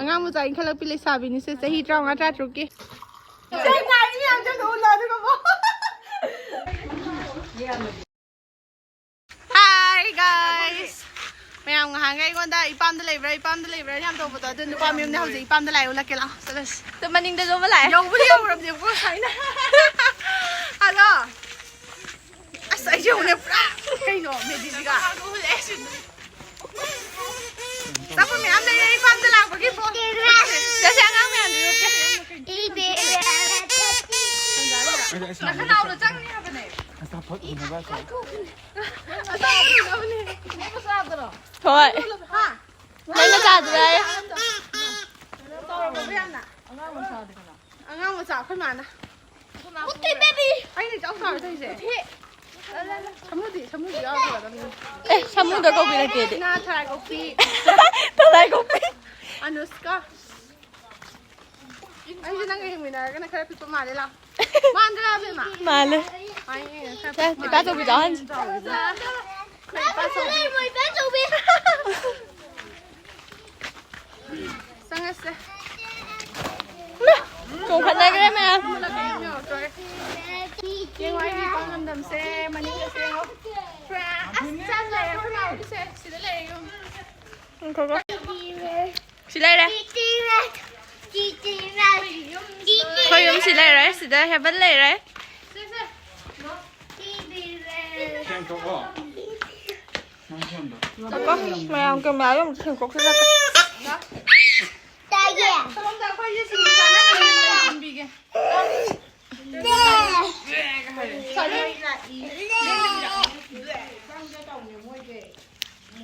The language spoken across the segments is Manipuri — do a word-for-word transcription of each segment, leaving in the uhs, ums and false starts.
ꯑꯉꯥꯡ ꯃꯆꯥ ꯏꯟꯈꯠꯂꯛꯄꯤ ꯂꯩꯁꯥꯕꯤꯅꯤꯁꯦ, ꯆꯍꯤ ꯇꯔꯥꯃꯉꯥ, ꯇꯔꯥꯇꯔꯨꯛꯀꯤ꯫ ꯏꯆꯦ ꯉꯥꯏꯔꯤ ꯃꯌꯥꯝꯁꯦ ꯑꯝꯇ ꯎꯠꯂꯣ, ꯑꯗꯨꯒ ꯑꯃꯨꯛ꯫ Hi guys! ꯃꯌꯥꯝ ꯉꯍꯥꯟꯒꯩ ꯑꯩꯉꯣꯟꯗ "ꯏꯄꯥꯝꯗ ꯂꯩꯕ꯭ꯔꯥ, ꯏꯄꯥꯝꯗ ꯂꯩꯕ꯭ꯔꯥ" ꯌꯥꯝ ꯇꯧꯕꯗꯣ, ꯑꯗꯨ ꯅꯨꯄꯥ ꯃꯌꯨꯝꯅꯦ ꯍꯧꯖꯤꯛ꯫ "ꯏꯄꯥꯝꯗ ꯂꯥꯛꯑꯦ, ꯎꯠꯂꯛꯀꯦ ꯂꯥꯛꯑꯣ, ꯆꯠꯂꯁꯤ"꯫ ꯇꯨ ꯃꯅꯤꯡꯗꯁꯨ ꯑꯃ ꯂꯥꯛꯑꯦ꯫ ꯌꯧꯕꯨꯗꯤ ꯌꯧꯔꯕꯅꯦꯕꯀꯣ ꯉꯁꯥꯏꯅ꯫ ꯑꯗꯣ ꯑꯁ, ꯑꯩꯁꯦ ꯌꯦꯡꯉꯨꯅꯦ, ꯄꯨꯔꯥ ꯀꯩꯅꯣ, ꯃꯦꯗꯤꯁꯤꯒ꯫ ꯑꯆꯥꯄꯣꯠ ꯃꯌꯥꯝ ꯂꯩꯔꯦ, ꯏꯄꯥꯝꯗ ꯂꯥꯛꯄꯒꯤ ꯄꯣ-, ꯆꯠꯁꯦ, ꯑꯉꯥꯡ ꯃꯌꯥꯝꯗꯨ ꯅꯠꯇꯦ꯫ ꯅꯈꯅꯥꯎꯗꯣ ꯆꯪꯅꯤ ꯍꯥꯏꯕꯅꯦ꯫ ꯑꯆꯥꯄꯣꯠ ꯎꯅꯕ ꯁꯥꯏ꯫ ꯑꯆꯥꯄꯣꯠ ꯎꯅꯕꯅꯦ꯫ ꯍꯣꯏ꯫ ꯍꯥ? ꯅꯪꯅ ꯆꯥꯗ꯭ꯔꯥ? ꯆꯥꯎꯔꯕꯣ ꯌꯥꯝꯅ? ꯑꯉꯥꯡ ꯃꯆꯥ ꯑꯩꯈꯣꯏ ꯃꯥꯅ꯫ ꯎꯠꯇꯦ, ꯕꯦꯕꯤ꯫ ꯑꯩꯅ ꯏꯆꯥꯎ ꯆꯥꯎꯔ ꯇꯧꯔꯤꯁꯦ꯫ ꯁꯃꯨꯗꯤ, ꯁꯃꯨꯗꯤ ꯌꯥꯎꯔꯛꯀꯗꯕꯅꯤ꯫ ꯑꯦ, ꯁꯃꯨꯗ ꯀꯧꯕꯤꯔꯛꯀꯦꯗꯤ꯫ ꯉꯥ ꯊꯔꯥꯏ ꯀꯣꯛꯄꯤ꯫ ꯊꯔꯥꯏ ꯀꯣꯛꯄꯤ꯫ ꯑꯅꯨꯁꯀꯥ꯫ ꯑꯩꯁꯦ ꯅꯪꯒ ꯌꯦꯡꯃꯤꯟꯅꯔꯒꯅ ꯈꯔ ꯄꯤꯛꯄ ꯃꯥꯜꯂꯦ, ꯂꯥꯎ꯫ ꯃꯥꯟꯗ꯭ꯔꯥ, ꯑꯕꯦꯝꯃ? ꯃꯥꯜꯂꯦ꯫ ꯑꯩ ꯈꯔ ꯁꯦ, ꯄꯤꯛꯄ ꯏꯄꯥ ꯆꯧꯕꯤ ꯆꯥꯎꯍꯟꯁꯤ꯫ ꯃꯥꯜꯂꯦ꯫ ꯑꯩꯈꯣꯏ ꯏꯄꯥ ꯆꯧꯕꯤ꯫ ꯆꯪꯉꯁꯦ꯫ ꯆꯣꯡꯈꯠꯅꯈ꯭ꯔꯦ ꯃꯌꯥꯝ꯫ ꯌꯦꯡꯉꯣ, ꯑꯩꯒꯤ ꯏꯄꯥ ꯉꯝꯗꯝꯁꯦ, ꯃꯅꯤꯡꯗꯁꯦ ꯌꯦꯡꯉꯣ꯫ ꯄꯨꯔꯥ ꯑꯁ ꯆꯥꯟ ꯂꯩꯔꯦ ꯑꯩꯈꯣꯏ ꯃꯥ ꯍꯣꯏꯒꯤꯁꯦ꯫ ꯁꯤꯗ ꯂꯩꯔꯦ ꯌꯦꯡꯉꯣ꯫ ꯉꯥꯏꯈꯣꯀꯣ꯫ ꯁꯤ ꯂꯩꯔꯦ꯫ ꯑꯩꯈꯣꯏ ꯌꯨꯝ ꯁꯤ ꯂꯩꯔꯦ꯫ ꯁꯤꯗ ꯍꯦꯕꯟ ꯂꯩꯔꯦ꯫ ꯁꯦꯡꯗꯣꯛꯑꯣ꯫ ꯅꯪ ꯁꯦꯡꯗꯣꯛꯑꯣ꯫ ꯉꯥꯏꯈꯣ, ꯃꯌꯥꯝ ꯀꯦꯃꯦꯔꯥꯗꯣ ꯑꯝꯇ ꯁꯦꯡꯗꯣꯛꯈꯤꯒꯦ꯫ ꯇꯥꯏꯌꯦ꯫ ꯁꯣꯝꯗ ꯑꯩꯈꯣꯏꯒꯤ ꯁꯤꯡꯖꯨ ꯆꯥꯅꯕꯅꯦ, ꯃꯌꯥꯝ ꯄꯤꯒꯦ꯫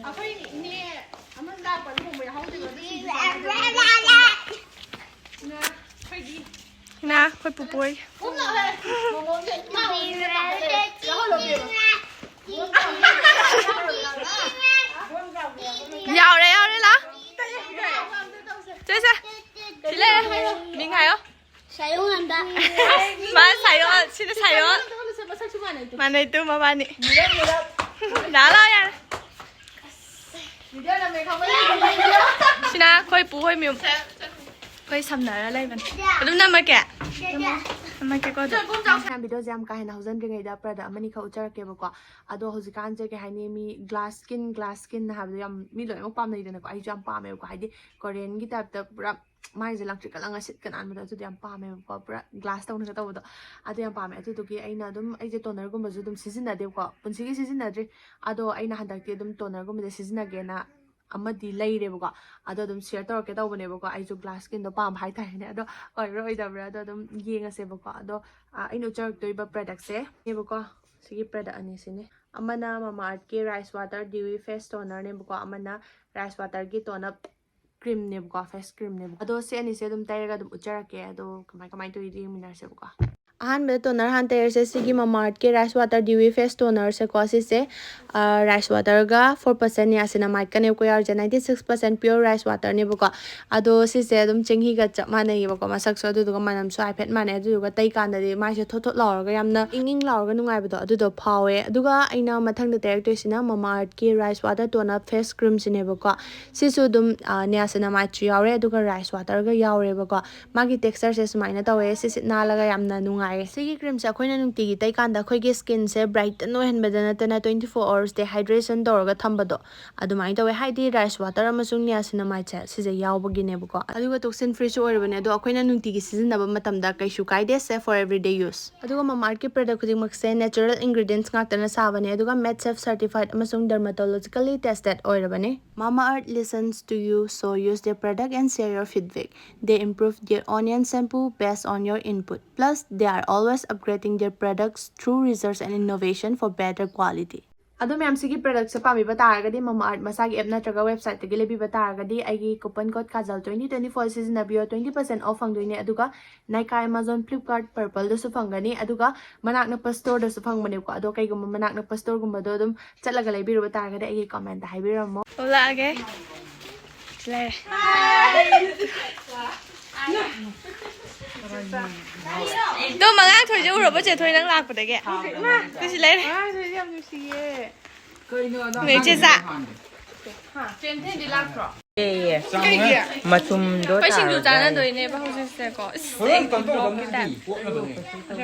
ꯑꯩꯈꯣꯏ ꯏꯅꯦ ꯑꯃ ꯂꯥꯛꯄ ꯂꯨꯍꯣꯡꯕ ꯌꯥꯎꯍꯧꯗꯦꯕ, ꯑꯗꯨ ꯁꯤꯡꯖꯨ ꯆꯥꯅꯕꯅꯦ꯫ ꯏꯃꯥ, ꯑꯩꯈꯣꯏ ꯄꯨꯄꯨ ꯍꯣꯏ꯫ ꯌꯥꯎꯍꯜꯂꯣ, ꯕꯦꯝꯃ꯫ ꯌꯥꯎꯔꯦ, ꯌꯥꯎꯔꯦ, ꯂꯥ꯫ ꯆꯦ, ꯆꯦ꯫ ꯁꯤ ꯂꯩꯔꯦ꯫ ꯃꯤꯡ ꯍꯥꯏꯌꯣ꯫ ꯁꯥꯌꯣ ꯉꯟꯗ꯫ ꯃꯥ ꯁꯥꯌꯣ, ꯁꯤꯅ ꯁꯥꯌꯣ꯫ ꯃꯁꯛꯁꯨ ꯃꯥꯟꯅꯩ ꯇꯨ꯫ ꯃꯥꯟꯅꯩ ꯇꯨ ꯃꯕꯥꯅꯤ꯫ ꯃꯨꯔꯞ, ꯃꯨꯔꯞ꯫ ꯂꯥ, ꯂꯥ, ꯌꯥꯔꯦ꯫ ꯁꯤꯅ ꯑꯩꯈꯣꯏ ꯄꯨ ꯍꯣꯏ ꯃꯌꯨꯝ꯫ ꯑꯩꯈꯣꯏ ꯁꯝꯅꯔ ꯂꯩꯕꯅꯤ꯫ ꯑꯗꯨꯝ ꯅꯝꯃꯛꯀꯦ꯫ ꯅꯝꯃꯛꯀꯦꯀꯣ ꯑꯗꯨꯝ꯫ ꯚꯤꯗꯤꯑꯣꯁꯦ ꯌꯥꯝ ꯀꯥ ꯍꯦꯟꯅ ꯍꯧꯖꯤꯟꯗ꯭ꯔꯤꯉꯩꯗ ꯄ꯭ꯔꯗꯛ ꯑꯃꯅꯤꯈꯛ ꯎꯠꯆꯔꯛꯀꯦꯕꯀꯣ꯫ ꯑꯗꯣ ꯍꯧꯖꯤꯛꯀꯥꯟꯁꯦ ꯀꯩ ꯍꯥꯏꯅꯤ, ꯃꯤ ꯒ꯭ꯂꯥꯁ ꯁ꯭ꯀꯤꯟ, ꯒ꯭ꯂꯥꯁ ꯁ꯭ꯀꯤꯟ ꯍꯥꯏꯕꯗꯣ ꯌꯥꯝ ꯃꯤ ꯂꯣꯏꯅꯃꯛ ꯄꯥꯝꯅꯩꯗꯅꯀꯣ꯫ ꯑꯩꯁꯨ ꯌꯥꯝ ꯄꯥꯝꯃꯦꯕꯀꯣ꯫ ꯍꯥꯏꯗꯤ ꯀꯣꯔꯤꯌꯟꯒꯤ ꯇꯥꯏꯞꯇ ꯄꯨꯔꯥ ꯃꯥꯏꯁꯦ ꯂꯪꯇ꯭ꯔꯤꯛꯀ ꯂꯪꯉ ꯁꯤꯠꯀ ꯅꯥꯟꯕꯗꯣ ꯑꯗꯨꯗꯣ ꯌꯥꯝ ꯄꯥꯝꯃꯦꯕꯀꯣ꯫ ꯄꯨꯔꯥ ꯒ꯭ꯂꯥꯁ ꯇꯧꯅꯒ ꯇꯧꯕꯗꯣ ꯑꯗꯨ ꯌꯥꯝ ꯄꯥꯝꯃꯦ꯫ ꯑꯗꯨꯗꯨꯒꯤ ꯑꯩꯅ ꯑꯗꯨꯝ, ꯑꯩꯁꯦ ꯇꯣꯅꯔꯒꯨꯝꯕꯁꯨ ꯑꯗꯨꯝ ꯁꯤꯖꯤꯟꯅꯗꯦꯕꯀꯣ, ꯄꯨꯟꯁꯤꯒꯤ ꯁꯤꯖꯤꯟꯅꯗ꯭ꯔꯤ꯫ ꯑꯗꯣ ꯑꯩꯅ ꯍꯟꯗꯛꯇꯤ ꯑꯗꯨꯝ ꯇꯣꯅꯔꯒꯨꯝꯕꯁꯦ ꯁꯤꯖꯤꯟꯅꯒꯦꯅ ꯑꯃꯗꯤ ꯂꯩꯔꯦꯕꯀꯣ꯫ ꯑꯗꯣ ꯑꯗꯨꯝ ꯁꯤꯌꯔ ꯇꯧꯔꯛꯀꯦ ꯇꯧꯕꯅꯦꯕꯀꯣ꯫ ꯑꯩꯁꯨ ꯒ꯭ꯂꯥꯁ ꯁ꯭ꯀꯤꯟꯗꯣ ꯄꯥꯝꯕ ꯍꯥꯏꯇꯥꯔꯦꯅꯦ꯫ ꯑꯗꯣ ꯑꯣꯏꯕ꯭ꯔꯥ ꯑꯣꯏꯗꯕ꯭ꯔꯥ ꯑꯗꯣ ꯑꯗꯨꯝ ꯌꯦꯡꯉꯁꯦꯕꯀꯣ꯫ ꯑꯗꯣ ꯑ, ꯑꯩꯅ ꯎꯠꯆꯔꯛꯇꯣꯏꯕ ꯄ꯭ꯔꯗꯛꯁꯦ ꯅꯦꯕꯀꯣ꯫ ꯁꯤꯒꯤ ꯄ꯭ꯔꯗꯛ ꯑꯅꯤꯁꯤꯅꯦ꯫ ꯑꯃꯅ ꯃꯃꯥ ꯑꯥꯔꯠꯀꯤ ꯔꯥꯏꯁ ꯋꯥꯇꯔ ꯗꯤꯌꯨꯏ ꯐꯦꯁ ꯇꯣꯅꯔꯅꯦꯕꯀꯣ꯫ ꯑꯃꯅ ꯔꯥꯏꯁ ꯋꯥꯇꯔꯒꯤ ꯇꯣꯟ ꯑꯞ ꯀ꯭ꯔꯤꯝꯅꯦꯕꯀꯣ, ꯐꯦꯁ ꯀ꯭ꯔꯤꯝꯅꯦꯕꯀꯣ꯫ ꯑꯗꯣ ꯁꯤ ꯑꯅꯤꯁꯦ ꯑꯗꯨꯝ ꯇꯩꯔꯒ ꯑꯗꯨꯝ ꯎꯠꯆꯔꯛꯀꯦ꯫ ꯑꯗꯣ ꯀꯃꯥꯏ ꯀꯃꯥꯏꯅ ꯇꯧꯔꯤꯗꯤ ꯌꯦꯡꯃꯤꯟꯅꯔꯁꯦꯕꯀꯣ꯫ ꯑꯍꯥꯟꯕꯗ ꯇꯣꯅꯔ ꯍꯥꯟꯅ ꯇꯩꯔꯁꯦ꯫ ꯁꯤꯒꯤ ꯃꯃꯥ ꯑꯥꯔꯠꯀꯤ ꯔꯥꯏꯁ ꯋꯥꯇꯔ ꯗꯤꯌꯨꯏ ꯐꯦꯁ ꯇꯣꯅꯔꯁꯦꯀꯣ꯫ ꯁꯤꯁꯦ ꯔꯥꯏꯁ ꯋꯥꯇꯔꯒ ꯐꯣꯔ ꯄꯔꯁꯦꯟ ꯅꯤꯌꯥꯁꯤꯅꯥꯃꯥꯏꯠꯀꯅꯦꯕꯀꯣ ꯌꯥꯎꯔꯤꯁꯦ꯫ Ninety six percent pure rice ꯋꯥꯇꯔꯅꯦꯕꯀꯣ꯫ ꯑꯗꯣ ꯁꯤꯁꯦ ꯑꯗꯨꯝ ꯆꯦꯡꯍꯤꯒ ꯆꯞ ꯃꯥꯟꯅꯩꯌꯦꯕꯀꯣ, ꯃꯁꯛꯁꯨ꯫ ꯑꯗꯨꯗꯨꯒ ꯃꯅꯝꯁꯨ ꯍꯥꯏꯐꯦꯠ ꯃꯥꯟꯅꯩ꯫ ꯑꯗꯨꯗꯨꯒ ꯇꯩꯀꯥꯟꯗꯗꯤ ꯃꯥꯏꯁꯦ ꯊꯣꯠ ꯊꯣꯠ ꯂꯥꯎꯔꯒ ꯌꯥꯝꯅ ꯏꯪ ꯏꯪ ꯂꯥꯎꯔꯒ ꯅꯨꯡꯉꯥꯏꯕꯗꯣ ꯑꯗꯨꯗꯣ ꯐꯥꯎꯋꯦ꯫ ꯑꯗꯨꯒ ꯑꯩꯅ ꯃꯊꯪꯗ ꯇꯩꯔꯛꯇꯣꯏꯁꯤꯅ ꯃꯃꯥ ꯑꯥꯔꯠꯀꯤ rice water tone up face ꯀ꯭ꯔꯤꯝꯁꯤꯅꯦꯕꯀꯣ꯫ ꯁꯤꯁꯨ ꯑꯗꯨꯝ ꯅꯤꯌꯥꯁꯤꯅꯥꯃꯥꯏꯠꯁꯨ ꯌꯥꯎꯔꯦ, ꯑꯗꯨꯒ ꯔꯥꯏꯁ ꯋꯥꯇꯔꯒ ꯌꯥꯎꯔꯦꯕꯀꯣ꯫ ꯃꯥꯒꯤ ꯇꯦꯛꯁꯆꯔꯁꯦ ꯁꯨꯃꯥꯏꯅ ꯇꯧꯋꯦ, ꯁꯤꯁꯤꯠ ꯅꯥꯜꯂꯒ ꯌꯥꯝꯅ ꯅꯨꯡꯉꯥꯏꯌꯦ꯫ ꯁꯤꯒꯤ ꯀ꯭ꯔꯤꯝꯁꯦ ꯑꯩꯈꯣꯏꯅ ꯅꯨꯡꯇꯤꯒꯤ ꯇꯩꯀꯥꯟꯗ ꯑꯩꯈꯣꯏꯒꯤ ꯁ꯭ꯀꯤꯟꯁꯦ ꯕ꯭ꯔꯥꯏꯇꯟ ꯑꯣꯏꯍꯟꯕꯗ ꯅꯠꯇꯅ ꯇ꯭ꯋꯦꯟꯇꯤ ꯐꯣꯔ ꯑꯋꯥꯔꯁ ꯗꯦ ꯍꯥꯏꯗ꯭ꯔꯦꯁꯟ ꯇꯧꯔꯒ ꯊꯝꯕꯗꯣ ꯑꯗꯨꯃꯥꯏꯅ ꯇꯧꯋꯦ꯫ ꯍꯥꯏꯗꯤ ꯔꯥꯏꯁ ꯋꯥꯇꯔ ꯑꯃꯁꯨꯡ ꯅꯤꯌꯥꯁꯤꯅꯥꯃꯥꯏꯠꯁꯦ ꯁꯤꯁꯦ ꯌꯥꯎꯕꯒꯤꯅꯦꯕꯀꯣ꯫ ꯑꯗꯨꯒ ꯇꯣꯛꯁꯤꯟ ꯐ꯭ꯔꯤꯁꯨ ꯑꯣꯏꯔꯕꯅꯦ꯫ ꯑꯗꯣ ꯑꯩꯈꯣꯏꯅ ꯅꯨꯡꯇꯤꯒꯤ ꯁꯤꯖꯤꯟꯅꯕ ꯃꯇꯝꯗ ꯀꯩꯁꯨ ꯀꯥꯏꯗꯦ, safe for everyday use꯫ ꯑꯗꯨꯒ ꯃꯃꯥ ꯑꯥꯔꯠꯀꯤ ꯄ꯭ꯔꯗꯛ ꯈꯨꯗꯤꯡꯃꯛꯁꯦ ꯅꯦꯆꯔꯦꯜ ꯏꯟꯒ꯭ꯔꯤꯗꯤꯌꯦꯟꯠꯁ ꯉꯥꯛꯇꯅ ꯁꯥꯕꯅꯦ, ꯑꯗꯨꯒ ꯃꯦꯠꯁꯦꯐ ꯁꯔꯇꯤꯐꯥꯏꯗ ꯑꯃꯁꯨꯡ ꯗꯔꯃꯥꯇꯣꯂꯣꯖꯤꯀꯦꯜꯂꯤ ꯇꯦꯁꯇꯦꯗ ꯑꯣꯏꯔꯕꯅꯦ꯫ Mama Earth listens to you, so use their product and share your feedback. They improve their onion shampoo based on your input. Plus, they are always upgrading their products through research and innovation for better quality. ꯑꯗꯣ ꯃꯌꯥꯝ, ꯁꯤꯒꯤ ꯄ꯭ꯔꯗꯛꯁꯦ ꯄꯥꯝꯕꯤꯕ ꯇꯥꯔꯒꯗꯤ ꯃꯃꯥ ꯑꯥꯔꯠ ꯃꯁꯥꯒꯤ ꯑꯦꯞ ꯅꯠꯇ꯭ꯔꯒ ꯋꯦꯕꯁꯥꯏꯠꯇꯒꯤ ꯂꯩꯕꯤꯕ ꯇꯥꯔꯒꯗꯤ ꯑꯩꯒꯤ coupon code Kajal twenty twenty for ꯁꯤꯖꯤꯟꯅꯕꯤꯌꯣ, ꯇ꯭ꯋꯦꯟꯇꯤ ꯄꯔꯁꯦꯟ ꯑꯣꯐ ꯐꯪꯗꯣꯏꯅꯦ꯫ ꯑꯗꯨꯒ ꯅꯥꯏꯀꯥ, ꯑꯦꯃꯥꯖꯣꯟ, ꯐ꯭ꯂꯤꯞꯀꯥꯔꯠ, ꯄꯔꯄꯜꯗꯁꯨ ꯐꯪꯒꯅꯤ꯫ ꯑꯗꯨꯒ ꯃꯅꯥꯛ ꯅꯛꯄ ꯁ꯭ꯇꯣꯔꯗꯁꯨ ꯐꯪꯕꯅꯦꯀꯣ꯫ ꯑꯗꯣ ꯀꯩꯒꯨꯝꯕ ꯃꯅꯥꯛ ꯅꯛꯄ ꯁ꯭ꯇꯣꯔꯒꯨꯝꯕꯗꯣ ꯑꯗꯨꯝ ꯆꯠꯂꯒ ꯂꯩꯕꯤꯔꯨꯕ ꯇꯥꯔꯒꯗꯤ ꯑꯩꯒꯤ ꯀꯃꯦꯟꯇ ꯍꯥꯏꯕꯤꯔꯝꯃꯣ꯫ ꯊꯣꯛꯂꯛꯑꯒꯦ꯫ ꯂꯩꯔꯦ꯫ ꯑꯗꯣ ꯃꯉꯥꯡ ꯊꯣꯏꯁꯦ ꯎꯔꯕꯣ, ꯆꯦ ꯊꯣꯏ, ꯅꯪ ꯂꯥꯛꯄꯗꯒꯤ? ꯁꯤꯁꯤ ꯂꯩꯔꯦ꯫ ꯃꯉꯥꯡ ꯊꯣꯏꯁꯦ ꯌꯥꯝ ꯅꯨꯡꯁꯤꯌꯦ꯫ ꯀꯩꯅꯣ ꯑꯗꯣ ꯅꯣꯏ ꯆꯦ ꯆꯥ꯫ ꯆꯦꯟꯊꯦꯟꯗꯤ ꯂꯥꯛꯇ꯭ꯔꯣ? ꯑꯦ, ꯃꯇꯨꯝꯗꯣ ꯑꯩꯈꯣꯏ ꯁꯤꯡꯖꯨ ꯇꯥꯔꯒ ꯆꯥꯅꯗꯣꯏꯅꯦꯕ ꯍꯧꯖꯤꯛꯁꯦꯀꯣ꯫ ꯏꯁ, ꯍꯣꯔꯦꯟ ꯀꯩꯅꯣ ꯇꯧꯒꯗꯕꯅꯤ, ꯇꯥꯏꯞ꯫ ꯀꯣꯠꯅꯕꯅꯦ꯫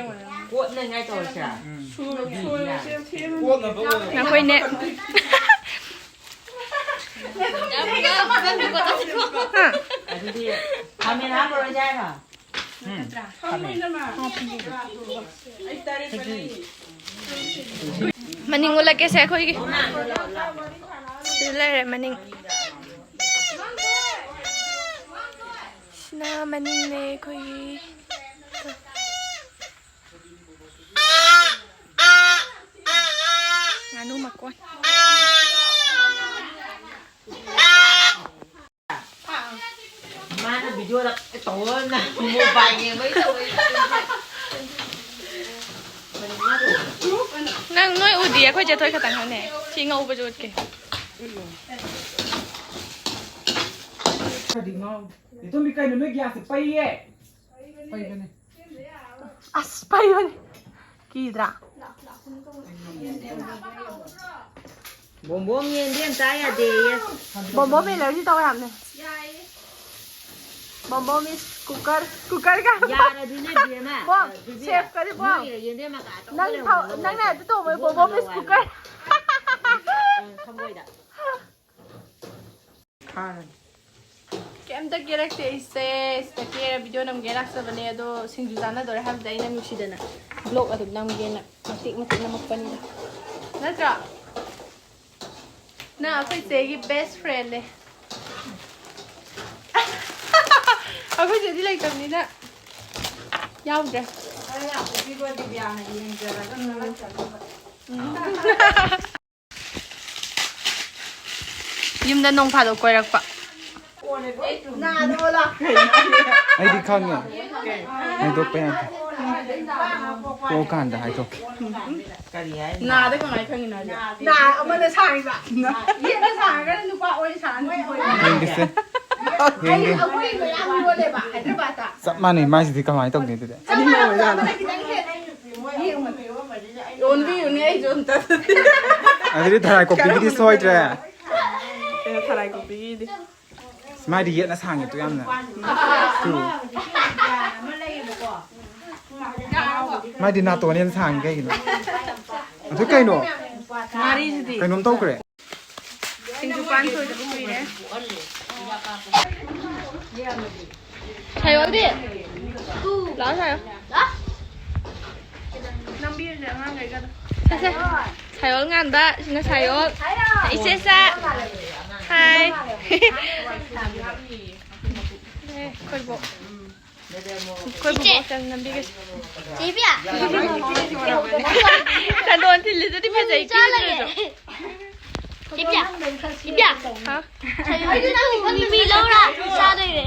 ꯀꯣꯠꯅꯉꯥꯏ ꯇꯧꯔꯁꯦ꯫ ꯀꯣꯠꯅꯕ ꯑꯣꯏꯅ꯫ ꯅꯈꯣꯏꯅꯦ꯫ ꯑꯗꯨꯗꯤ ꯈꯥꯃꯦꯟ ꯍꯥꯞꯄꯔꯣꯏꯁꯦ ꯍꯥꯏꯔꯣ? ꯃꯅꯤꯡ ꯎꯠꯂꯛꯀꯦꯁꯦ ꯑꯩꯈꯣꯏꯒꯤ꯫ ꯁꯤꯗ ꯂꯩꯔꯦ ꯃꯅꯤꯡ꯫ ꯁꯤꯅ ꯃꯅꯤꯡꯅꯦ ꯑꯩꯈꯣꯏꯒꯤ꯫ ꯉꯥꯅꯨ ꯃꯀꯣꯟ꯫ ꯃꯥꯅ ꯚꯤꯗꯤꯑꯣꯗ ꯇꯧꯔ ꯅꯪ ꯃꯣꯕꯥꯏꯜ ꯌꯦꯡꯕꯩ ꯇꯧꯔꯤ꯫ ꯅꯪ ꯅꯣꯏ ꯎꯗꯤ ꯑꯩꯈꯣꯏ ꯆꯦꯊꯣꯏ ꯈꯛꯇꯪ ꯈꯪꯅꯦ꯫ ꯁꯤ ꯉꯧꯕꯁꯨ ꯎꯠꯀꯦ꯫ ꯈꯔꯗꯤ ꯉꯥꯎ-, ꯏꯇꯣꯝꯕꯤ ꯀꯩꯅꯣ ꯅꯣꯏ ꯒ꯭ꯌꯥꯁꯁꯦ ꯄꯩꯌꯦ? ꯄꯩꯕꯅꯦ꯫ ꯑꯁ, ꯄꯩꯕꯅꯦ꯫ ꯀꯤꯗ꯭ꯔꯥ? ꯕꯣꯝꯕꯣꯝ ꯌꯦꯟꯗꯤ ꯌꯥꯝ ꯆꯥ ꯌꯥꯗꯦꯌꯦ꯫ ꯕꯣꯝꯕꯣꯝ ꯑꯦꯂꯔꯖꯤ ꯇꯧꯋꯦ ꯍꯥꯏꯕꯅꯦ꯫ ꯕꯣꯝꯕꯣꯝ ꯏꯁ ꯀꯨꯀꯔ, ꯀꯨꯀꯔ ꯀꯥꯏ? ꯌꯥꯔꯗꯤꯅꯦ ꯕꯦꯝꯃ, ꯕꯣꯝ, ꯕꯤꯕꯤ, ꯁꯦꯐ ꯀꯔꯤ ꯕꯣꯝ? ꯅꯣꯏ ꯌꯦꯟꯗꯦꯝ ꯃꯀꯥ ꯑꯆꯧꯕ ꯅꯪ ꯂꯩꯍꯧꯕꯗꯣ ꯊꯥꯎ-, ꯅꯪꯅ ꯂꯧꯔꯣ꯫ ꯑꯗꯨ ꯇꯧꯕꯩ ꯕꯣꯝꯕꯣꯝ ꯏꯁ ꯀꯨꯀꯔ꯫ ꯑ, ꯊꯃꯣꯏꯗ꯫ ꯀꯩꯝꯇ ꯀꯦꯔꯛꯇꯦ ꯑꯩꯁꯦ꯫ ꯁꯤꯗ ꯀꯦꯔ ꯚꯤꯗꯤꯑꯣ ꯅꯝꯒꯦ ꯂꯥꯛꯆꯕꯅꯦ, ꯑꯗꯣ ꯁꯤꯡꯖꯨ ꯆꯥꯅꯗꯣꯔꯦ ꯍꯥꯏꯕꯗ ꯑꯩꯅ ꯅꯨꯡꯁꯤꯗꯅ ꯕ꯭ꯂꯣꯛ ꯑꯗꯨꯝ ꯅꯝꯒꯦꯅ ꯃꯇꯦꯛ ꯃꯇꯦꯛ ꯅꯝꯃꯛꯄꯅꯤꯗ꯫ ꯅꯠꯇ꯭ꯔꯣ? ꯅꯪ ꯑꯩꯈꯣꯏ ꯆꯦꯒꯤ ꯕꯦꯁ ꯐ꯭ꯔꯦꯟꯅꯦ꯫ ꯑꯩꯈꯣꯏ ꯆꯦꯗꯤ ꯂꯩꯇꯕꯅꯤꯅ ꯌꯥꯎꯗ꯭ꯔꯦ꯫ ꯎꯝ꯫ ꯌꯨꯝꯗ ꯅꯣꯡ ꯐꯥꯗꯣꯛ ꯀꯣꯏꯔꯛꯄ꯫ ꯑꯩꯗꯤ ꯈꯪꯉꯦ꯫ ꯍꯥꯏꯗꯣꯛꯄ ꯌꯥꯗꯦ꯫ ꯄꯣꯛꯑꯀꯥꯟꯗ ꯍꯥꯏꯗꯣꯛꯀꯦ꯫ ꯅꯥꯗ ꯀꯃꯥꯏꯅ ꯈꯪꯉꯤꯅꯣ ꯍꯥꯏꯁꯦ? ꯅꯥ ꯑꯃꯅ ꯁꯥꯡꯉꯤꯕ꯫ ꯌꯦꯠꯅ ꯁꯥꯡꯉꯒꯅ ꯅꯨꯄꯥ ꯑꯣꯏ ꯁꯥꯡꯉꯤ꯫ ꯌꯦꯡꯒꯦꯁꯦ꯫ ꯌꯦꯡꯒꯦ꯫ ꯑꯩꯈꯣꯏ ꯃꯌꯥꯝ ꯌꯣꯜꯂꯦꯕ ꯍꯥꯏꯗ꯭ꯔꯕꯥꯗꯇ꯫ ꯆꯞ ꯃꯥꯟꯅꯩ, ꯃꯥꯏꯁꯤꯗꯤ ꯀꯃꯥꯏꯅ ꯇꯧꯅꯤ ꯑꯗꯨꯗꯤ? ꯑꯅꯤꯃꯛ ꯑꯣꯏꯖꯥꯠꯂꯣ? ꯈꯤꯇꯪ ꯍꯦꯜꯂꯦ꯫ ꯌꯦꯡꯉꯣ꯫ ꯌꯣꯟꯕꯤꯌꯨꯅꯦ ꯑꯩꯁꯨ ꯑꯝꯇ꯫ ꯑꯗꯨꯗꯤ ꯊꯔꯥꯏ ꯀꯣꯛꯄꯤꯒꯤꯗꯤ ꯁꯣꯏꯗ꯭ꯔꯦ꯫ ꯂꯥꯏ ꯀꯨꯝꯕꯤꯒꯤꯗꯤ꯫ ꯃꯥꯏꯗꯤ ꯌꯦꯠꯅ ꯁꯥꯡꯉꯦ ꯇꯨ ꯌꯥꯝꯅ꯫ ꯇꯨ꯫ ꯃꯥꯏꯗꯤ ꯅꯥꯇꯣꯟ ꯍꯦꯟꯅ ꯁꯥꯡꯉꯤ ꯀꯩꯒꯤꯅꯣ? ꯑꯗꯨ ꯀꯩꯅꯣ? ꯉꯥꯔꯤꯁꯤꯗꯤ꯫ ꯀꯩꯅꯣꯝ ꯇꯧꯈ꯭ꯔꯦ꯫ ꯁꯤꯡꯖꯨ ꯄꯥꯟ ꯁꯣꯏꯗꯕ ꯀꯨꯏꯔꯦ꯫ ꯁꯥꯌꯣꯜꯗꯤ? ꯂꯥꯛꯑꯣ, ꯁꯥꯌꯣꯜ꯫ ꯅꯝꯕꯤꯔꯁꯦ ꯑꯉꯥꯡꯈꯩꯒ꯫ ꯁꯦ, ꯁꯦ꯫ ꯁꯥꯌꯣꯜ ꯉꯥꯟꯕ, ꯁꯤꯅ ꯁꯥꯌꯣꯜ꯫ ꯏꯆꯦ ꯁꯥ꯫ ꯍꯥꯏ꯫ ꯑꯦ, ꯑꯩꯈꯣꯏꯕꯣꯛ꯫ ꯑꯩꯈꯣꯏꯕꯣꯛ ꯏꯆꯦ꯫ ꯈꯛꯇꯪ ꯅꯝꯕꯤꯒꯦ꯫ ꯏꯕꯤꯌꯥ꯫ ꯁꯟꯗꯣꯟ ꯊꯤꯜꯂꯤꯗꯨꯗꯤ ꯐꯖꯩ, ꯆꯥ ꯂꯩꯔꯦ꯫ ꯀꯦꯗ꯭ꯔꯁꯨ꯫ ꯏꯕꯤꯌꯥ꯫ ꯏꯕꯤꯌꯥ꯫ ꯍꯥ? ꯃꯤꯃꯤ ꯂꯧꯔ ꯆꯥꯗꯣꯏꯅꯦ꯫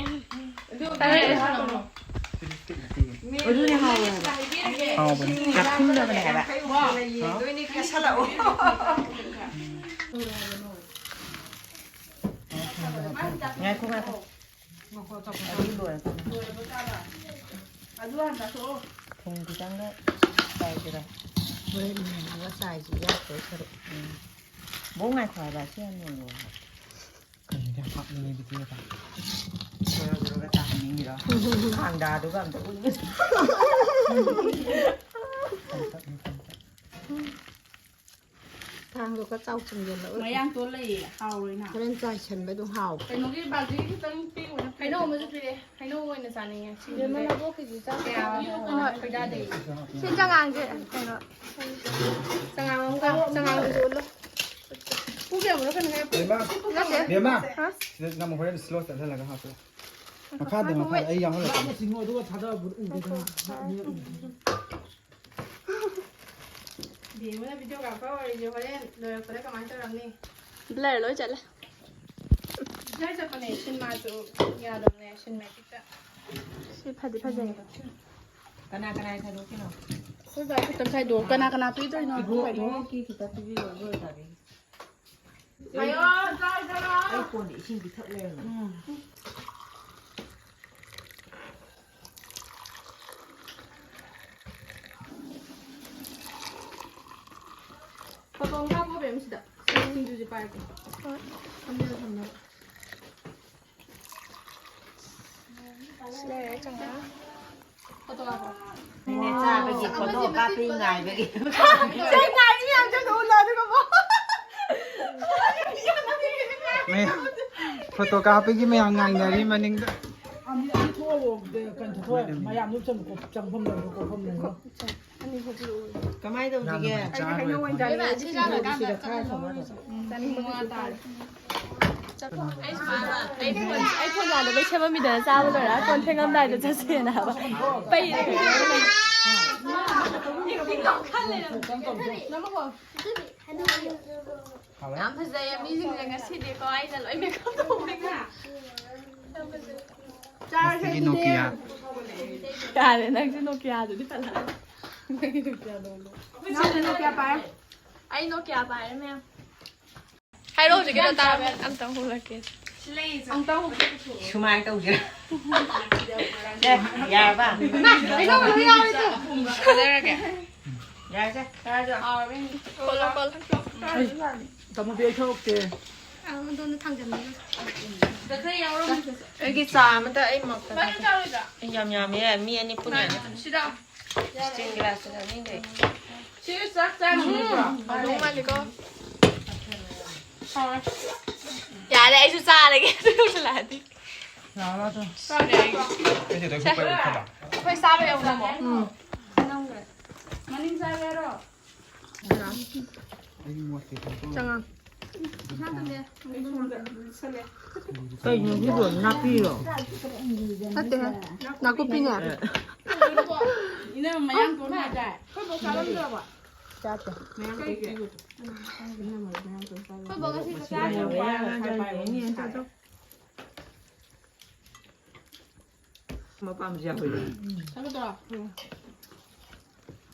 ꯑꯗꯨꯅꯦ ꯍꯥꯎꯋꯦ ꯍꯥꯏꯕ꯫ ꯍꯥꯎꯕꯅꯦ꯫ ꯆꯥꯛꯈꯨꯝꯗꯕꯅꯦ ꯍꯥꯏꯕ꯫ ꯉꯥꯏꯈꯣ, ꯉꯥꯏꯈꯣ꯫ ꯑꯗꯨ ꯂꯣꯏꯔꯒ꯫ ꯊꯨꯝ ꯈꯤꯇꯪꯒ ꯆꯥꯏꯁꯤꯔꯥ? ꯍꯣꯔꯦꯟ ꯏꯃꯥꯟꯅꯕ ꯆꯥꯏꯁꯤ ꯌꯥꯛꯇꯣꯏ ꯁꯔꯨꯛ꯫ ꯎꯝ꯫ ꯕꯣꯛ ꯉꯥꯏꯈꯣ ꯍꯥꯏꯕ, ꯁꯤ ꯌꯥꯝ ꯌꯦꯡꯉꯣ ꯍꯥꯏꯕ꯫ ꯀꯩꯅꯣ ꯌꯥꯝ ꯍꯥꯞꯅꯤꯡꯉꯦ ꯚꯤꯗꯤꯑꯣꯗ꯫ ꯖꯣꯔꯣ ꯖꯣꯔꯣꯒ ꯆꯥꯍꯟꯅꯤꯡꯉꯤꯔꯣ? ꯈꯥꯡꯗꯥꯗꯨꯒ ꯑꯝꯇ ꯎꯠꯂꯨ꯫ ꯈꯥꯡꯗꯣ ꯈꯔ ꯆꯥꯎ ꯆꯤꯡꯖꯜꯂꯛꯑꯣ꯫ ꯃꯌꯥꯡ ꯇꯣꯟ ꯂꯩꯌꯦ, ꯍꯥꯎꯔꯣꯏꯅ꯫ ꯍꯣꯔꯦꯟ ꯆꯥꯏꯁꯟꯕ ꯑꯗꯨꯝ ꯍꯥꯎꯕ꯫ ꯀꯩꯅꯣꯒꯤ ꯕꯥꯖꯤꯒꯤ ꯈꯤꯇꯪ ꯄꯤꯌꯨꯅ꯫ ꯍꯩꯅꯧ ꯑꯃꯁꯨ ꯄꯤꯔꯛꯑꯦ꯫ ꯍꯩꯅꯧ ꯑꯣꯏꯅ ꯆꯥꯅꯤꯡꯉꯦ꯫ ꯁꯤꯡꯖꯨꯁꯦ ꯕꯦꯝꯃ ꯅꯕꯣꯛꯀꯤꯁꯨ ꯆꯥ ꯀꯌꯥ ꯈꯤꯇꯪ ꯄꯤꯌꯨ꯫ ꯈꯣꯏꯗꯥꯗꯦ꯫ ꯁꯤ ꯆꯉꯥꯡꯁꯦ ꯀꯩꯅꯣ꯫ ꯆꯉꯥꯡ ꯑꯃꯒ, ꯆꯉꯥꯡꯗꯨꯁꯨ ꯎꯠꯂꯣ꯫ ꯄꯨ ꯀꯌꯥꯃꯨꯛꯅꯣ ꯀꯩꯅꯣ ꯍꯥꯏꯔꯛꯄ꯭ꯔꯣ? ꯕꯦꯝꯃ꯫ ꯅꯠꯇꯦ꯫ ꯕꯦꯝꯃ꯫ ꯍꯥ? ꯁꯤꯗ ꯅꯝꯃꯣ, ꯍꯣꯔꯦꯟ ꯁ꯭ꯂꯣ ꯆꯠꯍꯜꯂꯒ ꯍꯥꯞꯄꯣ꯫ ꯃꯈꯥꯗ, ꯉꯥꯏꯈꯣ, ꯃꯈꯥꯗ ꯋꯦꯠ꯫ ꯑꯩ ꯌꯥꯎꯍꯜꯂꯛꯀꯦ꯫ ꯂꯥꯞꯅ ꯆꯤꯡꯉꯣ, ꯑꯗꯨꯒ ꯊꯥꯗꯕꯗꯨ ꯎꯗꯦꯗꯅ꯫ ꯉꯥꯏꯈꯣ꯫ ꯅꯛꯅ ꯎꯗꯦꯗꯅ꯫ ꯕꯦꯝꯃꯅ ꯚꯤꯗꯤꯑꯣ ꯀꯥꯞꯄ ꯑꯣꯏꯔꯤꯁꯦ ꯍꯣꯔꯦꯟ ꯂꯣꯏꯔꯛꯄꯗ ꯀꯃꯥꯏꯅ ꯇꯧꯔꯝꯅꯤ? ꯕ꯭ꯂꯔ ꯂꯣꯏ ꯆꯠꯂꯦ꯫ ꯕ꯭ꯂꯔ ꯆꯠꯄꯅꯦ, ꯁꯤꯟꯃꯥꯁꯨ ꯌꯥꯗꯕꯅꯦ, ꯁꯤꯟꯃꯦꯇꯤꯛꯇ꯫ ꯁꯤ ꯐꯗꯤ ꯐꯖꯩ꯫ ꯀꯅꯥ ꯀꯅꯥ ꯈꯥꯏꯗꯣꯛꯀꯤꯅꯣ? ꯑꯩꯈꯣꯏ ꯕꯥ ꯈꯛꯇꯪ ꯈꯥꯏꯗꯣꯛ꯫ ꯀꯅꯥ ꯀꯅꯥ ꯄꯤꯗꯣꯏꯅꯣ? ꯏꯕꯣꯛ, ꯈꯥꯏꯗꯣꯛ꯫ ꯏꯕꯣꯛꯀꯤ ꯈꯤꯇ ꯄꯤꯕꯤꯔꯣ, ꯏꯕꯣꯛ ꯂꯩꯁꯥꯕꯤ꯫ ꯍꯥꯏꯌꯣ, ꯆꯥꯎ, ꯆꯥꯎ꯫ ꯑꯩ ꯐꯣꯟꯗ ꯏꯁꯤꯡ ꯄꯤꯊꯛ ꯂꯩꯔꯝꯃꯦ꯫ ꯎꯝ꯫ ꯐꯣꯇꯣ ꯑꯃ ꯀꯥꯞꯄꯣ, ꯕꯦꯝ, ꯁꯤꯗ꯫ ꯁꯤꯡꯗꯨꯗꯤ ꯄꯥꯏꯔꯛꯀꯦ꯫ ꯊꯝꯕꯤꯔꯣ, ꯊꯝꯅꯕ꯫ ꯁꯤ ꯂꯩꯔꯦ, ꯆꯪꯉꯛꯑꯣ꯫ ꯐꯣꯇꯣ ꯀꯥꯞꯄꯣ꯫ ꯅꯪꯅꯦ ꯆꯥꯕꯒꯤ ꯐꯣꯇꯣ ꯀꯥꯞꯄꯤ ꯉꯥꯏꯕꯒꯤ꯫ ꯁꯤ ꯉꯥꯏꯔꯤ ꯃꯌꯥꯝꯁꯦ ꯑꯗꯨ ꯎꯠꯂꯣ, ꯑꯗꯨꯒ ꯀꯣ꯫ ꯃꯌꯥꯝ ꯐꯣꯇꯣ ꯀꯥꯞꯄꯒꯤ ꯃꯌꯥꯝ ꯉꯥꯏꯅꯔꯤ ꯃꯅꯤꯡꯗ꯫ ꯑꯅꯤ, ꯑꯅꯤ ꯊꯣꯛꯑꯣ, ꯀꯩꯅꯣ ꯊꯣꯛꯑꯣ꯫ ꯃꯌꯥꯝꯗꯨ ꯆꯪ-, ꯆꯪꯐꯝ ꯂꯩꯕ꯭ꯔꯣ, ꯀꯣꯛꯐꯝ ꯂꯩꯕ꯭ꯔꯣ? ꯀꯃꯥꯏꯅ ꯇꯧꯁꯤꯒꯦ? ꯏꯕꯦꯝꯃ, ꯁꯤ ꯆꯥꯔꯒ ꯀꯥꯟꯗ ꯆꯥꯛ ꯊꯣꯡꯉꯒ ꯆꯥꯎ꯫ ꯎꯝ, ꯆꯥꯅꯤꯡꯕ ꯀꯩꯁꯨ ꯐꯥꯎꯗꯦ꯫ ꯑꯩ ꯐꯣꯟ, ꯑꯩ ꯐꯣꯟ ꯌꯥꯗꯕꯩ ꯁꯦꯝꯃꯝꯃꯤꯗꯅ, ꯆꯥꯕ ꯂꯣꯏꯔ ꯀꯣꯟ ꯐꯦꯡꯉꯝꯗꯥꯏꯗ ꯆꯠꯁꯦꯅ ꯍꯥꯏꯕ꯫ ꯄꯩꯔꯦ꯫ ꯌꯥꯝ ꯐꯖꯩꯌꯦ ꯃꯤꯁꯤꯡꯁꯦ ꯉꯁꯤꯗꯤꯀꯣ, ꯑꯩꯅ ꯂꯣꯏ ꯃꯦꯀꯞ ꯇꯧꯕꯒꯤ꯫ ꯌꯥꯝ ꯐꯖꯩ꯫ ꯉꯁꯤꯒꯤ ꯅꯣꯀꯤꯌꯥ꯫ ꯌꯥꯔꯦ, ꯅꯪꯁꯨ ꯅꯣꯀꯤꯌꯥꯗꯨꯗꯤ ꯄꯜꯂꯛꯑꯅꯨ꯫ ꯅꯪꯗꯤ ꯅꯣꯀꯤꯌꯥ ꯄꯥꯏ꯫ ꯑꯩ ꯅꯣꯀꯤꯌꯥ ꯄꯥꯏꯔꯦ, ꯃꯌꯥꯝ꯫ ꯍꯥꯏꯔꯣ, ꯍꯧꯖꯤꯛꯀꯤꯗꯣ ꯇꯥꯕ ꯑꯝꯇꯪ ꯍꯨꯜꯂꯛꯀꯦ꯫ ꯑꯝꯇꯪ ꯍꯨꯜꯂꯛꯀꯦ꯫ ꯁꯨꯃꯥꯏꯅ ꯇꯧꯁꯤꯔ? ꯑꯦ, ꯌꯥꯔꯕ? ꯏꯃꯥ, ꯍꯩꯅꯧ ꯂꯣꯏ ꯌꯥꯎꯔꯦ, ꯇꯨ꯫ ꯐꯖꯔꯒꯦ꯫ ꯌꯥꯔꯦꯁꯦ, ꯆꯥꯔꯁꯦ꯫ ꯍꯥꯎꯔꯕ ꯌꯦꯡꯒꯦ꯫ ꯀꯣꯠꯂꯣ, ꯀꯣꯠꯂꯣ꯫ ꯇꯥꯃꯣꯗꯤ ꯑꯩ ꯊꯣꯛꯇꯦ꯫ ꯑꯗꯣꯝꯗ ꯊꯥꯡꯖꯟꯕꯤꯔꯣ꯫ ꯑꯩꯒꯤ ꯆꯥ ꯑꯃꯇ ꯑꯩ ꯃꯛꯇ ꯊꯛꯀꯦ꯫ ꯑꯩ ꯌꯥꯝ ꯌꯥꯝꯃꯦ, ꯃꯤ ꯑꯅꯤ ꯄꯨꯟꯅ꯫ ꯁꯤꯗ꯫ Steam glass ꯇ ꯊꯛꯅꯤꯡꯗꯦ꯫ ꯁꯤ ꯆꯥꯛ ꯆꯥꯅꯕ ꯅꯠꯇ꯭ꯔꯣ? ꯎꯝ, ꯍꯥꯎꯗꯧ ꯃꯥꯜꯂꯤꯀꯣ꯫ ꯍꯥꯎꯔꯦ꯫ ꯌꯥꯔꯦ, ꯑꯩꯁꯨ ꯆꯥꯔꯒꯦ꯫ ꯑꯗꯨ ꯌꯧꯁꯜꯂꯛꯑꯗꯤ꯫ ꯂꯥꯛꯑꯣ, ꯂꯥꯛꯑꯣ꯫ ꯆꯥꯔꯦ ꯑꯩ꯫ ꯑꯩꯗꯤ ꯑꯗꯨ ꯍꯤꯞꯄ ꯎꯈ꯭ꯔꯕ? ꯑꯩꯈꯣꯏ ꯆꯥꯕ ꯌꯧꯅꯕꯣ? ꯎꯝ꯫ ꯃꯅꯤꯡ ꯆꯥꯒꯦ ꯍꯥꯏꯔꯣ? ꯆꯪꯉꯛ꯫ ꯀꯩꯅꯣ ꯁꯤꯕꯣ? ꯅꯥꯄꯤꯔꯣ? ꯅꯠꯇꯦꯍꯦ, ꯅꯥꯀꯨꯞꯄꯤꯅꯦ꯫ ꯏꯅꯝꯃ ꯃꯌꯥꯡ ꯇꯣꯟ ꯍꯥꯏꯗꯥꯏ? ꯆꯥꯗꯦ꯫ ꯃꯌꯥꯡ ꯇꯣꯟ ꯄꯤꯕꯗꯣ꯫ ꯏꯅꯝꯃ ꯃꯌꯥꯡ ꯇꯣꯟ ꯆꯥꯕ꯫ ꯃꯄꯥꯝꯁꯦ ꯌꯥꯎꯕꯅꯦ꯫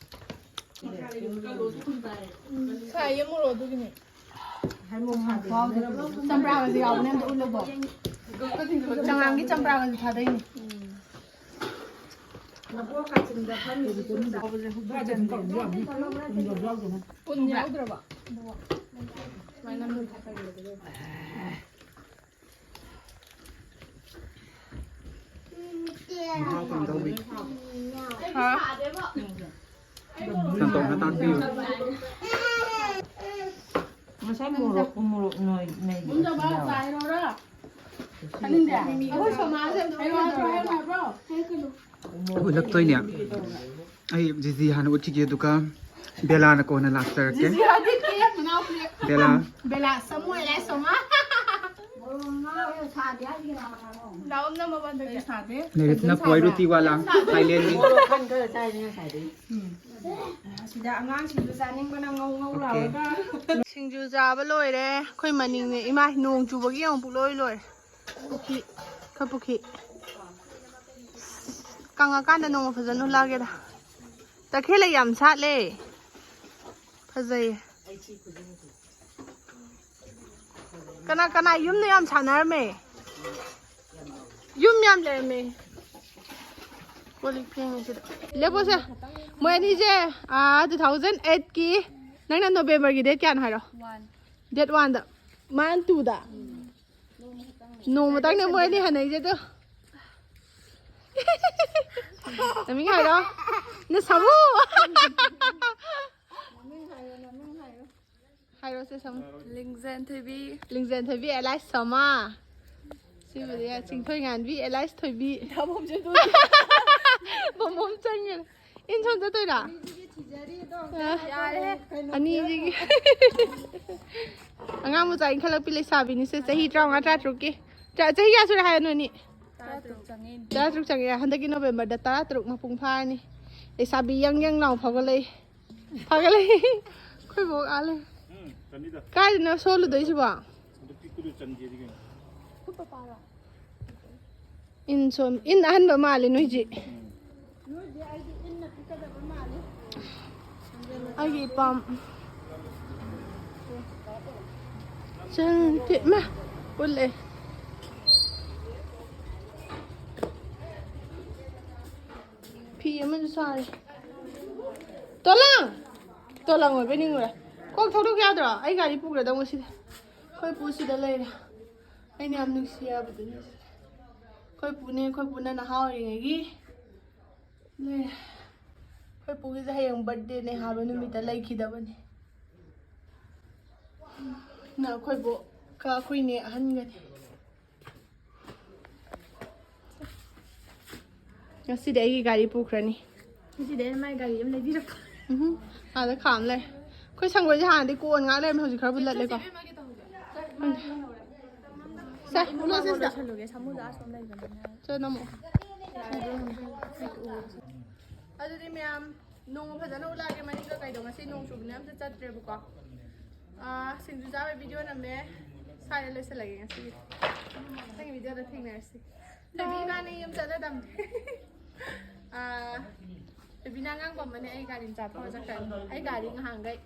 ꯁꯥꯏꯌꯦ ꯃꯣꯔꯣꯛ ꯑꯗꯨꯒꯤꯅꯦ꯫ ꯆꯝꯄ꯭ꯔꯥꯒꯁꯦ ꯌꯥꯎꯕꯅꯦ, ꯑꯝꯇ ꯎꯠꯂꯨꯀꯣ꯫ ꯆꯉꯥꯡꯒꯤ ꯆꯝꯄ꯭ꯔꯥꯒꯁꯦ ꯊꯥꯗꯩꯅꯦ꯫ ꯎꯟ ꯌꯥꯎꯗ꯭ꯔꯕ? ꯃꯍꯥꯎ ꯀꯝꯗꯧꯏ? ꯁꯟꯇꯣꯛꯅ ꯇꯥꯛꯄꯤꯌꯨ꯫ ꯉꯁꯥꯏ ꯃꯣꯔꯣꯛ ꯎ ꯃꯣꯔꯣꯛ ꯅꯣꯏ ꯅꯩꯕꯗꯣ ꯌꯥꯎꯋꯦ꯫ ꯑꯩꯈꯣꯏ ꯁꯣꯃꯥꯁꯦ ꯍꯩꯔꯣ ꯍꯥꯏꯕ꯭ꯔꯣ? ꯍꯩꯔꯣ ꯍꯥꯏꯕ꯭ꯔꯣ? ꯎ ꯃꯣꯔꯣꯛ ꯎꯠꯂꯛꯇꯣꯏꯅꯦ꯫ ꯑꯩ ꯖꯤꯖꯤ ꯍꯥꯟꯅ ꯎꯠꯈꯤꯒꯦ, ꯑꯗꯨꯒ ꯕꯦꯂꯥꯅ ꯀꯣꯟꯅ ꯂꯥꯛꯆꯔꯛꯀꯦ꯫ ꯖꯤꯖꯤ ꯍꯥꯏꯗꯤ ꯀꯦ ꯃꯅꯥꯎꯄꯤ꯫ ꯕꯦꯂꯥ꯫ ꯕꯦꯂꯥ, ꯁꯃꯨ ꯑꯦꯂꯥꯏ ꯁꯣꯃꯥ꯫ ꯂꯥꯎꯝꯅ ꯃꯕꯟꯗꯒꯤ꯫ ꯂꯤꯔꯤꯞꯅ ꯄꯣꯏ ꯔꯨꯇꯤ ꯋꯥꯂꯥ, ꯊꯥꯏꯂꯦꯟꯒꯤ꯫ ꯃꯣꯔꯣꯛ ꯈꯟ ꯈꯔ ꯆꯥꯏꯅꯦ ꯉꯁꯥꯏꯗꯩ꯫ ꯁꯤꯗ ꯑꯉꯥꯡꯁꯤꯡꯁꯨ ꯆꯥꯅꯤꯡꯕꯅ ꯉꯧ ꯉꯧ ꯑꯣꯀꯦ꯫ ꯂꯥꯎꯔꯒ꯫ ꯁꯤꯡꯖꯨ ꯆꯥꯕ ꯂꯣꯏꯔꯦ꯫ ꯑꯩꯈꯣꯏ ꯃꯅꯤꯡꯅꯦ꯫ ꯏꯃꯥ, ꯅꯣꯡ ꯆꯨꯕꯒꯤ ꯑꯃꯨꯛ ꯄꯨꯡꯂꯣꯏ ꯂꯣꯏꯔꯦ꯫ ꯄꯨꯈꯤ-, ꯈꯔ ꯄꯨꯈꯤ꯫ ꯀꯪꯉꯀꯥꯟꯗ ꯅꯣꯡꯃ ꯐꯖꯅ ꯍꯨꯜꯂꯛꯑꯒꯦꯗ꯫ ꯇꯈꯦꯜ ꯂꯩ ꯌꯥꯝ ꯁꯥꯠꯂꯦ꯫ ꯐꯖꯩꯌꯦ꯫ ꯀꯅꯥ ꯀꯅꯥ ꯌꯨꯝꯗ ꯌꯥꯝ ꯁꯥꯟꯅꯔꯝꯃꯦ? ꯌꯨꯝ ꯌꯥꯝ ꯂꯩꯔꯝꯃꯦ꯫ ꯀꯣꯜ ꯂꯤꯛ ꯐꯦꯡꯉꯤꯁꯤꯗ꯫ ꯂꯦꯞꯄꯣꯁꯦ꯫ ꯃꯣꯏ ꯑꯅꯤꯁꯦ, ꯑꯥ, two thousand eight ꯀꯤ, ꯅꯪꯅ November ꯒꯤ date ꯀꯌꯥꯅꯣ ꯍꯥꯏꯔꯣ? One꯫ Date one ꯗ꯫ ꯃꯥꯅ two ꯗ꯫ ꯅꯣꯡꯃꯇꯪꯅꯦ ꯃꯣꯏ ꯑꯅꯤ ꯍꯟꯅꯩꯁꯦ ꯑꯗꯣ꯫ ꯃꯃꯤꯡ ꯍꯥꯏꯔꯣ꯫ ꯅ ꯁꯥꯃꯨ꯫ ꯍꯥꯏꯔꯣꯁꯦ ꯁꯥꯃꯨ꯫ ꯂꯤꯡꯖꯦꯟ ꯊꯣꯏꯕꯤ꯫ ꯂꯤꯡꯖꯦꯟ ꯊꯣꯏꯕꯤ alias ꯁꯣꯃꯥ꯫ ꯁꯤꯕꯨꯗꯤ ꯌꯥ-, ꯆꯤꯡꯊꯣꯏ ꯉꯥꯟꯕꯤ alias ꯊꯣꯏꯕꯤ꯫ ꯕꯣꯝꯕꯣꯝ ꯆꯪꯉꯦ꯫ ꯏꯟ ꯁꯣꯝ ꯆꯠꯇꯣꯏꯔꯥ? ꯑꯅꯤꯁꯤꯒꯤ ꯊꯤꯖꯔꯤ ꯑꯗꯣ꯫ ꯑ, ꯌꯥꯔꯦ꯫ ꯀꯩꯅꯣ ꯑꯅꯤꯁꯤꯒꯤ꯫ ꯑꯉꯥꯡ ꯃꯆꯥ ꯏꯟꯈꯠꯂꯛꯄꯤ ꯂꯩꯁꯥꯕꯤꯅꯤꯁꯦ, ꯆꯍꯤ ꯇꯔꯥꯃꯉꯥ, ꯇꯔꯥꯇꯔꯨꯛꯀꯤ꯫ ꯇꯔꯥ-, ꯆꯍꯤ ꯀꯌꯥ ꯁꯨꯔꯦ ꯍꯥꯏꯅꯣ, ꯅꯣꯏꯅꯤ? ꯇꯔꯥꯇꯔꯨꯛ ꯆꯪꯉꯛꯏꯅꯦ꯫ ꯇꯔꯥꯇꯔꯨꯛ ꯆꯪꯉꯛꯑꯦ꯫ ꯍꯟꯗꯛꯀꯤ November ꯗ ꯇꯔꯥꯇꯔꯨꯛ ꯃꯄꯨꯡ ꯐꯥꯔꯅꯤ꯫ ꯂꯩꯁꯥꯕꯤ ꯌꯪ ꯌꯪ ꯂꯥꯎ ꯐꯒꯠꯂꯛꯏ꯫ ꯐꯒꯠꯂꯛꯏ꯫ ꯑꯩꯈꯣꯏ ꯕꯣꯛ ꯑꯥ ꯂꯩ꯫ ꯎꯝ, ꯆꯅꯤꯗ꯫ ꯀꯥꯏꯗꯅꯣ ꯁꯣꯜꯂꯨꯗꯣꯏꯁꯤꯕꯣ? ꯑꯗꯨ ꯄꯤꯛꯄꯗꯨ ꯆꯟꯗꯦꯗꯤ ꯀꯩꯅꯣ꯫ ꯏꯟ ꯁꯣꯝ-, ꯏꯟ ꯑꯍꯟꯕ ꯃꯥꯜꯂꯦ ꯅꯣꯏꯁꯤ꯫ ꯑꯩꯒꯤ ꯏꯄꯥꯝ꯫ ꯆꯪ-, ꯇꯤꯠ-, ꯃꯥ, ꯄꯨꯜꯂꯦ꯫ ꯐꯤ ꯑꯃꯁꯨ ꯁꯥꯔꯦ꯫ ꯇꯣꯂꯥꯡ! ꯇꯣꯂꯥꯡ ꯑꯣꯏꯕ ꯅꯤꯡꯉꯨꯔꯦ꯫ ꯀꯣꯛ ꯊꯧꯗꯣꯛ ꯌꯥꯗ꯭ꯔꯣ? ꯑꯩ ꯒꯥꯔꯤ ꯄꯨꯈ꯭ꯔꯗꯧ ꯉꯁꯤꯗꯤ꯫ ꯑꯩꯈꯣꯏ ꯄꯨ ꯁꯤꯗ ꯂꯩꯔꯦ꯫ ꯑꯩꯅ ꯌꯥꯝ ꯅꯨꯡꯁꯤ ꯍꯥꯏꯕꯗꯨꯅꯤ꯫ ꯑꯩꯈꯣꯏ ꯄꯨꯅꯦ, ꯑꯩꯈꯣꯏ ꯄꯨꯅ ꯅꯍꯥ ꯑꯣꯏꯔꯤꯉꯩꯒꯤ ꯂꯩꯔꯦ꯫ ꯑꯩꯈꯣꯏ ꯄꯨꯒꯤꯁꯦ ꯍꯌꯦꯡ ꯕꯔꯠꯗꯦꯅꯦ ꯍꯥꯏꯕ ꯅꯨꯃꯤꯠꯇ ꯂꯩꯈꯤꯗꯕꯅꯤ꯫ ꯅ ꯑꯩꯈꯣꯏ ꯕꯣꯛꯀ ꯑꯩꯈꯣꯏꯅꯦ ꯑꯍꯟꯒꯅꯤ꯫ ꯉꯁꯤꯗꯤ ꯑꯩꯒꯤ ꯒꯥꯔꯤ ꯄꯨꯈ꯭ꯔꯅꯤ꯫ ꯉꯁꯤꯗꯤ ꯑꯩꯅ ꯃꯥꯏ ꯒꯥꯔꯤ ꯑꯃ ꯂꯩꯕꯤꯔꯛꯄ꯫ ꯎꯝ, ꯑꯥꯗ ꯈꯥꯝ ꯂꯩ꯫ ꯑꯩꯈꯣꯏ ꯁꯪꯒꯣꯏꯁꯦ ꯍꯥꯟꯅꯗꯤ ꯀꯣꯟ ꯉꯥꯛ ꯂꯩꯔꯝꯃꯦ, ꯍꯧꯖꯤꯛ ꯈꯔꯕꯨ ꯂꯠꯂꯦꯀꯣ꯫ ꯁꯦ, ꯏꯃꯨꯡ ꯂꯣꯏꯁꯤꯟꯁꯤꯗ꯫ ꯂꯣꯏꯁꯜꯂꯨꯒꯦ, ꯁꯥꯃꯨꯗꯣ ꯑꯥ ꯁꯣꯝ ꯂꯩꯕꯅꯤꯅ꯫ ꯁꯦ, ꯅꯝꯃꯣ꯫ ꯑꯗꯨꯗꯤ ꯃꯌꯥꯝ, ꯅꯣꯡꯃ ꯐꯖꯅ ꯎꯠꯂꯛꯑꯒꯦ ꯃꯅꯤꯡꯒ ꯀꯩꯗꯣ꯫ ꯉꯁꯤ ꯅꯣꯡ ꯆꯨꯕꯅꯤꯅ ꯑꯝꯇ ꯆꯠꯇ꯭ꯔꯦꯕꯀꯣ꯫ ꯑꯥ, ꯁꯤꯡꯖꯨ ꯆꯥꯕꯩ ꯚꯤꯗꯤꯑꯣ ꯅꯝꯃꯦ꯫ ꯁ꯭ꯋꯥꯏꯗ ꯂꯣꯏꯁꯤꯜꯂꯒꯦ ꯉꯁꯤꯒꯤꯗꯤ꯫ ꯃꯊꯪꯒꯤ ꯚꯤꯗꯤꯑꯣꯗ ꯊꯦꯡꯅꯔꯁꯤ꯫ ꯕꯦꯕꯤ ꯏꯕꯥꯅꯤ ꯌꯨꯝ ꯆꯠꯂꯗꯝꯅꯦ꯫ ꯑꯥ, ꯕꯦꯕꯤꯅ ꯑꯉꯥꯡ ꯄꯝꯕꯅꯦ, ꯑꯩ ꯒꯥꯔꯤ ꯃꯆꯥ ꯊꯧꯔ ꯆꯠꯈ꯭ꯔꯅꯤ꯫ ꯑꯩ ꯒꯥꯔꯤ ꯉꯍꯥꯟꯈꯩ,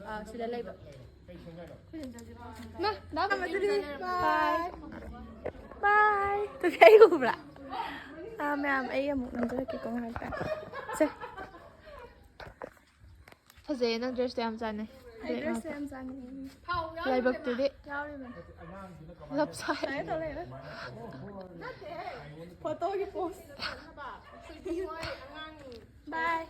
ꯑꯥ, ꯁꯤꯗ ꯂꯩꯕ꯫ ꯃꯥ, ꯂꯥꯛꯑꯣ꯫ ꯑꯗꯨꯗꯤ ꯕꯥꯏ꯫ ꯕꯥꯏ꯫ ꯑꯗꯨꯗꯤ ꯑꯩ ꯎꯕ꯭ꯔꯥ? ꯑꯥ, ꯃꯌꯥꯝ, ꯑꯩ ꯑꯃꯨꯛ ꯅꯝꯖꯔꯛꯀꯦꯀꯣ ꯉꯥꯏꯍꯥꯛꯇꯪ꯫ ꯁꯦ꯫ ꯐꯖꯩꯌꯦ, ꯅꯪ ꯗ꯭ꯔꯦꯁꯇꯣ ꯌꯥꯝ ꯆꯥꯟꯅꯩ꯫ ꯑꯩ ꯗ꯭ꯔꯦꯁꯁꯦ ꯌꯥꯝ ꯆꯥꯟꯅꯩ꯫ ꯂꯥꯏꯕꯛꯇꯨꯗꯤ ꯌꯥꯎꯔꯤꯕꯅꯤ꯫ ꯂꯞꯁꯥꯏ꯫ ꯁꯨꯃꯥꯏꯅ ꯇꯧ ꯂꯩꯔꯦ꯫ ꯐꯣꯇꯣꯒꯤ ꯄꯣꯁ꯫ ꯕꯥꯏ꯫